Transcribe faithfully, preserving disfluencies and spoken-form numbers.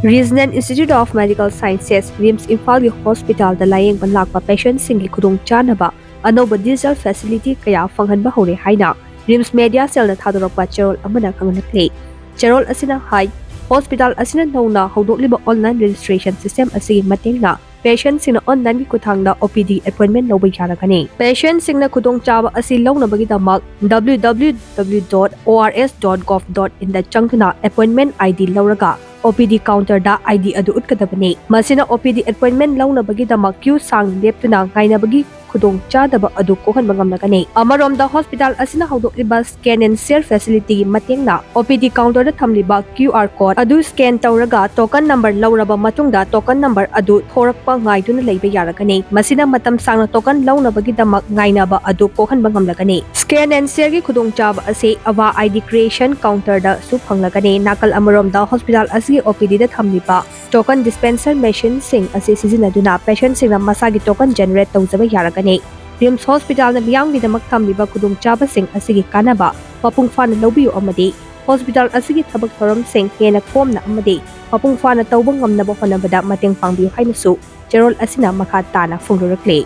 Regional Institute of Medical Sciences, RIMS ꯏꯝꯐꯥꯜꯒꯤ ꯍꯣꯁꯄꯤꯇꯥꯜꯗ ꯂꯥꯌꯦꯡꯕ ꯂꯥꯛꯄ ꯄꯦꯁꯦꯟꯠꯁꯤꯡꯒꯤ ꯈꯨꯗꯣꯡꯆꯥꯅꯕ ꯑꯅꯧꯕ ꯗꯤꯖꯤꯇꯦꯜ ꯐꯦꯁꯤꯂꯤꯇꯤ ꯀꯌꯥ ꯐꯪꯍꯟꯕ ꯍꯧꯔꯦ ꯍꯥꯏꯅ ꯔꯤꯝꯁ ꯃꯦꯗꯤꯌꯥ ꯁꯦꯜꯅ ꯊꯥꯗꯣꯔꯛꯄ ꯆꯦꯔꯣꯜ ꯑꯃꯅ ꯈꯪꯍꯜꯂꯛꯂꯤ꯫ ꯆꯦꯔꯣꯜ ꯑꯁꯤꯅ ꯍꯥꯏ, ꯍꯣꯁꯄꯤꯇꯥꯜ ꯑꯁꯤꯅ ꯅꯧꯅ ꯍꯧꯗꯣꯛꯂꯤꯕ ꯑꯣꯟꯂꯥꯏꯟ ꯔꯦꯖꯤꯁꯇ꯭ꯔꯦꯁꯟ ꯁꯤꯁꯇꯦꯝ ꯑꯁꯤꯒꯤ ꯃꯇꯦꯡꯅ ꯄꯦꯁꯦꯟꯠꯁꯤꯡꯅ ꯑꯣꯟꯂꯥꯏꯟꯒꯤ ꯈꯨꯠꯊꯥꯡꯗ ꯑꯣ ꯄꯤ ꯗꯤ ꯑꯦꯄꯣꯏꯟꯃꯦꯟꯠ ꯂꯧꯕ ꯌꯥꯔꯒꯅꯤ꯫ ꯄꯦꯁꯦꯟꯠꯁꯤꯡꯅ ꯈꯨꯗꯣꯡꯆꯥꯕ ꯑꯁꯤ ꯂꯧꯅꯕꯒꯤꯗꯃꯛ W W W dot O R S dot gov dot in ꯗ ꯆꯪꯗꯨꯅ ꯑꯦꯄꯣꯏꯟꯃꯦꯟꯠ ꯑꯥꯏ ꯗꯤ ꯂꯧꯔꯒ ꯑꯣ ꯄꯤ ꯗꯤ ꯀꯥꯎꯟꯇꯔꯗ ꯑꯥꯏ ꯗꯤ ꯑꯗꯨ ꯎꯠꯀꯗꯕꯅꯤ꯫ ꯃꯁꯤꯅ ꯑꯣ ꯄꯤ ꯗꯤ ꯑꯦꯄꯣꯏꯟꯃꯦꯟꯠ ꯂꯧꯅꯕꯒꯤꯗꯃꯛ ꯀ꯭ꯌꯨ ꯁꯥꯡꯅ ꯂꯦꯞꯇꯨꯅ ꯉꯥꯏꯅꯕꯒꯤ ꯈꯨꯗꯣꯡꯆꯥꯗꯕ ꯑꯗꯨ ꯀꯣꯛꯍꯟꯕ ꯉꯝꯂꯒꯅꯤ꯫ ꯑꯃꯔꯣꯝꯗ, ꯍꯣꯁꯄꯤꯇꯥꯜ ꯑꯁꯤꯅ ꯍꯧꯗꯣꯛꯂꯤꯕ Scan and Share facility ꯒꯤ ꯃꯇꯦꯡꯅ ꯑꯣ ꯄꯤ ꯗꯤ ꯀꯥꯎꯟꯇꯔꯗ ꯊꯝꯂꯤꯕ ꯀ꯭ꯌꯨ ꯑꯥꯔ ꯀꯣꯗ ꯑꯗꯨ ꯁ꯭ꯀꯦꯟ ꯇꯧꯔꯒ ꯇꯣꯀꯟ ꯅꯝꯕꯔ ꯂꯧꯔꯕ ꯃꯇꯨꯡꯗ ꯇꯣꯀꯟ ꯅꯝꯕꯔ ꯑꯗꯨ ꯊꯣꯔꯛꯄ ꯉꯥꯏꯗꯨꯅ ꯂꯩꯕ ꯌꯥꯔꯒꯅꯤ꯫ ꯃꯁꯤꯅ ꯃꯇꯝ ꯁꯥꯡꯅ ꯇꯣꯀꯟ ꯂꯧꯅꯕꯒꯤꯗꯃꯛ ꯉꯥꯏꯅꯕ ꯑꯗꯨ ꯀꯣꯛꯍꯟꯕ ꯉꯝꯂꯒꯅꯤ꯫ Scan and Share ꯒꯤ ꯈꯨꯗꯣꯡꯆꯥꯕ ꯑꯁꯤ ꯑꯋꯥ ꯑꯥꯏ ꯗꯤ ꯀ꯭ꯔꯤꯌꯦꯁꯟ ꯀꯥꯎꯟꯇꯔꯗꯁꯨ ꯐꯪꯂꯒꯅꯤ꯫ ꯅꯥꯀꯜ ꯑꯃꯔꯣꯝꯗ, ꯍꯣꯁꯄꯤꯇꯥꯜ ꯑꯁꯤꯒꯤ ꯑꯣ ꯄꯤ ꯗꯤꯗ ꯊꯝꯂꯤꯕ ꯇꯣꯀꯟ ꯗꯤꯁꯄꯦꯟꯁꯔ ꯃꯦꯁꯤꯟꯁꯤꯡ ꯑꯁꯤ ꯁꯤꯖꯤꯟꯅꯗꯨꯅ ꯄꯦꯁꯦꯟꯠꯁꯤꯡꯅ ꯃꯁꯥꯒꯤ ꯇꯣꯀꯟ ꯖꯦꯅꯦꯔꯦꯠ ꯇꯧꯖꯕ ꯌꯥꯔꯒꯅꯤ꯫ ꯔꯤꯝꯁ ꯍꯣꯁꯄꯤꯇꯥꯜꯅ ꯃꯤꯌꯥꯝꯒꯤꯗꯃꯛ ꯊꯝꯂꯤꯕ ꯈꯨꯗꯣꯡꯆꯥꯕꯁꯤꯡ ꯑꯁꯤꯒꯤ ꯀꯥꯟꯅꯕ ꯃꯄꯨꯡ ꯐꯥꯅ ꯂꯧꯕꯤꯌꯨ ꯑꯃꯗꯤ ꯍꯣꯁꯄꯤꯇꯥꯜ ꯑꯁꯤꯒꯤ ꯊꯕꯛ ꯊꯧꯔꯝꯁꯤꯡ ꯍꯦꯟꯅ ꯀꯣꯝꯅ ꯑꯃꯗꯤ ꯃꯄꯨꯡ ꯐꯥꯅ ꯇꯧꯕ ꯉꯝꯅꯕ ꯍꯣꯠꯅꯕꯗ ꯃꯇꯦꯡ ꯄꯥꯡꯕꯤꯌꯨ ꯍꯥꯏꯅꯁꯨ ꯆꯦꯔꯣꯜ ꯑꯁꯤꯅ ꯃꯈꯥ ꯇꯥꯅ ꯐꯣꯡꯗꯣꯔꯛꯂꯤ꯫